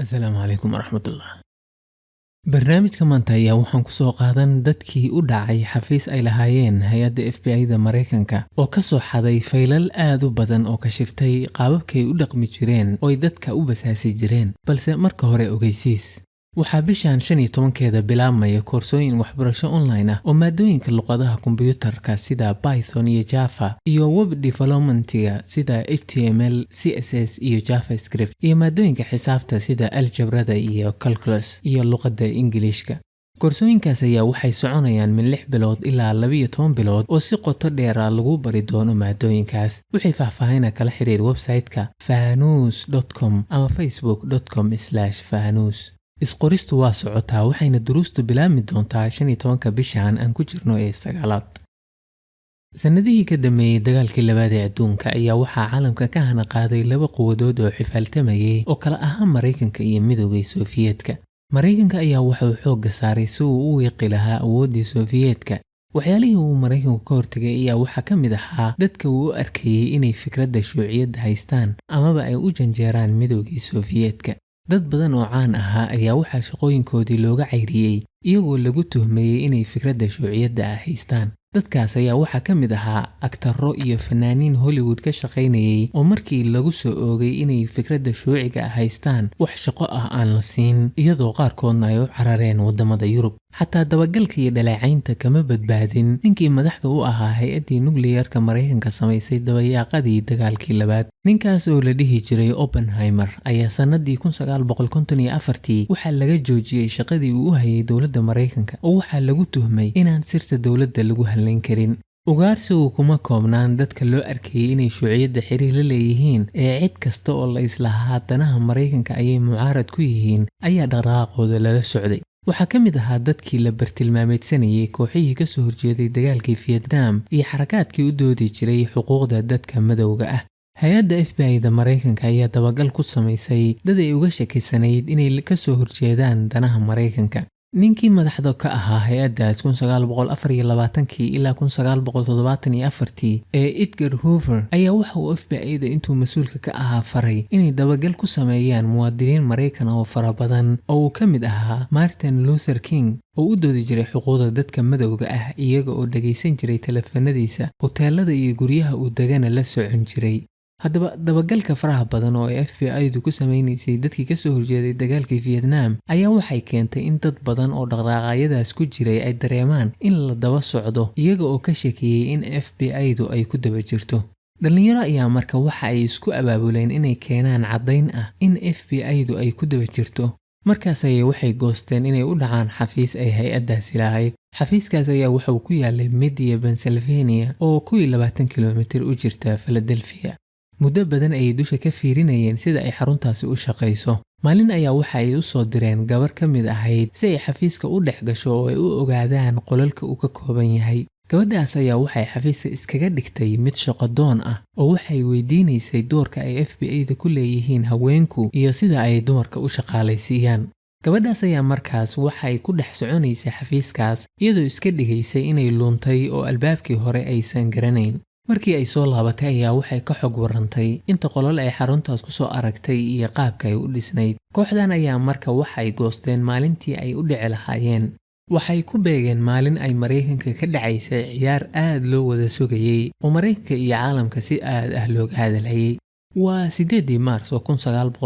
Asalaamu calaykum waraxmatullah. Barnaamijka maanta ayaa waxaan ku soo qaadan dadkii u dhacay xafiis ay lahaayeen hay-adda FBI-da Maraykanka oo ka soo xaday faylal aad u badan oo kashiftay qaababkay u dhaqmi jireen oo ay dadka u basaasi jireen. Balse marka hore, ogeysiis: waxaa bishan 15-keeda bilaabmaya koorsooyin waxbarasho online ah oo maadooyinka luqadaha kombiyuutarka sida Python iyo Java, iyo web developmentiga sida HTML, CSS iyo JavaScript, iyo maadooyinka xisaabta sida aljabrada iyo calculus, iyo luqadda Ingiliishka. Koorsooyinkaas ayaa waxay soconayaan min 6 bilood ilaa 12 bilood oo si qoto dheera lagu bari doono maadooyinkaas. Wixii faahfaahina kala xiriir website-ka fanuus.com ama facebook.com/fanuus. Isqoristu waa socotaa, waxayna duruustu bilaabmi doontaa 15-ka bishan aan ku jirno ee sagaalaad. Sannadihii ka dambeeyey dagaalkii labaad ee adduunka ayaa waxaa caalamka ka hana qaaday laba quwadood oo xifaaltamayay oo kala ahaa Maraykanka iyo Midowgai Sofiyeetka. Maraykanka ayaa waxa uu xoogga saaray si uu u wiiqi lahaa awooddii Sofiyeetka. Waxyaalihii uu Maraykanku ka hortegay ayaa waxaa ka mid ahaa dadka uu u arkayey inay fikradda shuuciyadda haystaan amaba ay u janjeeraan Midowgii Sofiyeetka. Dad badan oo caan ahaa ayaa waxaa shaqooyinkoodii looga cayriyey iyagoo lagu tuhmayey inay fikradda shuuciyadda ah haystaan. Dadkaas ayaa waxaa ka mid ahaa agtaro iyo fanaaniin Hollywood ka shaqaynayay oo markii lagu soo oogay inay fikradda shuuciga ah haystaan wax shaqo ah aan la siin, iyadoo qaarkoodna ay u carareen waddamada Yurub. Xataa dabagalka iyo dhaleecaynta kama badbaadin ninkii madaxda u ahaa hay-addii nukliyarka Maraykanka samaysay dabayaaqadii dagaalkii labaad. Ninkaas oo la dhihi jiray Oppenheimer ayaa sannadii 1954-tii waxaa laga joojiyey shaqadii uu u hayay dowladda Maraykanka, oo waxaa lagu tuhmay inaan sirta dowladda lagu hallayn karin. Ugaarsigu kuma koobnaan dadka loo arkayay inay shuuciyadda xiriir la leeyihiin, ee cid kasta oo la islahaa danaha Maraykanka ayay mucaarad ku yihiin ayaa dhaqdhaqaaqooda lala socday. Waxaa ka mid ahaa dadkii la bartilmaameedsanayay kooxihii kasoo horjeeday dagaalkii Vietnam iyo xarakaadkii u doodi jiray xuquuqda dadka madowga ah. Hay-adda FBI-da Maraykanka ayaa dabagal ku samaysay dad ay uga shakisanayd inay kasoo horjeedaan danaha Maraykanka. Ninkii madaxda ka ahaa hay-addaas 1924-kii ilaa 1974-tii ee Edgar Hoover ayaa waxa uu FBI-da intuu mas-uulka ka ahaa faray inay dabagal ku sameeyaan muwaadiniin Maraykan oo fara badan oo uu ka mid ahaa Martin Luther King oo u doodi jiray xuquuqda dadka madowga ah, iyaga oo dhagaysan jiray taleefanadiisa, hoteelada iyo guryaha uu degana la socon jiray. Haddaba, dabagalka faraha badan oo ay FBI-du ku sameynaysay dadkii kasoo horjeeday dagaalkii Vietnam ayaa waxay keentay in dad badan oo dhaqdhaqaaqyadaas ku jiray ay dareemaan in la daba socdo, iyaga oo ka shakiyey in FBI-du ay ku daba jirto. Dhallinyaro ayaa marka waxa ay isku abaabuleen inay keenaan caddayn ah in FBI-du ay ku daba jirto. Markaas ayay waxay goosteen inay u dhacaan xafiis ay hay-addaasi lahayd. Xafiiskaas ayaa wuxuu ku yaalay Media, Pennsylvania, oo 21 kilomitir u jirta Philadelphia. Muddo badan ayay dusha ka fiirinayeen sida ay xaruntaasi u shaqayso. Maalin ayaa waxa ay u soo direen gabar ka mid ahayd si ay xafiiska u dhex gasho oo ay u ogaadaan qolalka uu ka kooban yahay. Gabadhaas ayaa waxay xafiiska iskaga dhigtay mid shaqodoon ah, oo waxay weydiinaysay doorka ay FBI-da ku leeyihiin haweenku iyo sida ay dumarka u shaqaalaysiiyaan. Gabadhaas ayaa markaas waxay ku dhex soconaysay xafiiskaas iyadoo iska dhigaysay inay luntay oo albaabkii hore aysan garanayn. Markii ay soo laabatay ayaa waxay ka xog warantay inta qolol ay xaruntaas kusoo aragtay iyo qaabka ay u dhisnayd. Kooxdan ayaa marka waxay goosteen maalintii ay u dhici lahaayeen. Waxay ku beegeen maalin ay Maraykanka ka dhacaysay ciyaar aad loo wada sugayey oo Maraykanka iyo caalamka si aad ah looga hadalhayay. Waa 8-dii Maars oo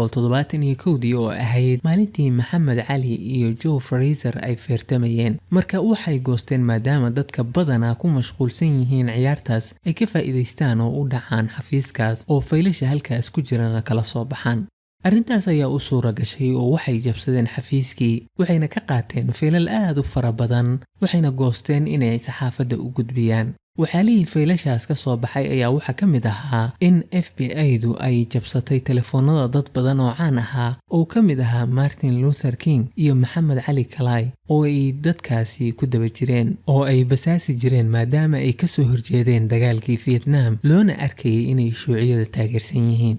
1971-dii, oo ahayd maalintii Maxamed Cali iyo Joe Frazier ay feertamayeen. Marka waxay goosteen, maadaama dadka badanaa ku mashquulsan yihiin ciyaartaas, ay ka faa'iidaystaan oo u dhacaan xafiiskaas oo faylasha halkaas ku jirana kala soo baxaan. Arrintaas ayaa u suura gashay oo waxay jabsadeen xafiiskii, waxayna ka qaateen faylal aad u fara badan, waxayna goosteen inay saxaafadda u gudbiyaan. Waxyaalihii faylashaas ka soo baxay ayaa waxaa ka mid ahaa in FBI-du ay jabsatay telefoonada dad badan oo caan ahaa, oo ka mid ahaa Martin Luther King iyo Maxamed Cali Clay, oo ay dadkaasi ku daba jireen oo ay basaasi jireen, maadaama ay kasoo horjeedeen dagaalkii Vietnam, loona arkayay inay shuuciyada taageersan yihiin.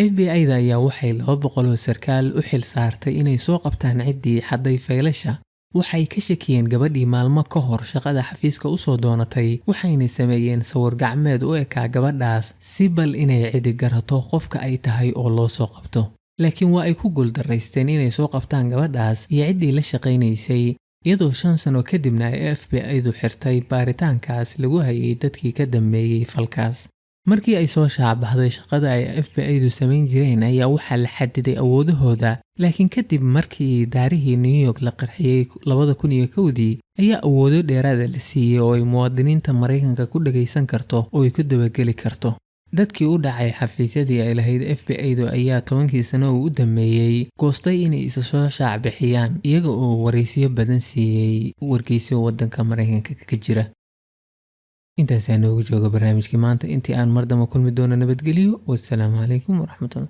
FBI-da ayaa waxay 200 oo sarkaal u xil saartay inay soo qabtaan ciddii xadday faylasha. Waxay ka shakiyeen gabadhii maalmo ka hor shaqada xafiiska usoo doonatay, waxayna sameeyeen sawir gacmeed u ekaa gabadhaas si bal inay cidi garato qofka ay tahay oo loo soo qabto. Laakiin waa ay ku guuldaraysteen inay soo qabtaan gabadhaas iyo ciddii la shaqaynaysay, iyadoo 5 sano kadibna ay FBI-du xirtay baaritaankaas lagu hayay dadkii ka dambeeyey falkaas. Markii ay soo shaacbaxday shaqada ay FBI-du samayn jireen ayaa waxaa la xadiday awoodahooda, laakiin kadib markii daarihii New York la qarxiyey 2001-dii ayaa awoodo dheeraada la siiyey oo ay muwaadiniinta Maraykanka ku dhagaysan karto oo ay ku dabageli karto. Dadkii u dhacay xafiisyadii ay lahayd FBI-du ayaa 10-kii sano uu u dambeeyey goostay inay isa soo shaac bixiyaan, iyaga oo waraysiyo badan siiyey wargeysyo waddanka Maraykanka ka jira. Intaasaa noogu jooga barnaamijkii maanta. Intii aan mar damba kulmi doono, nabadgelyo. Wasalaamu calaykum waraxmatullah.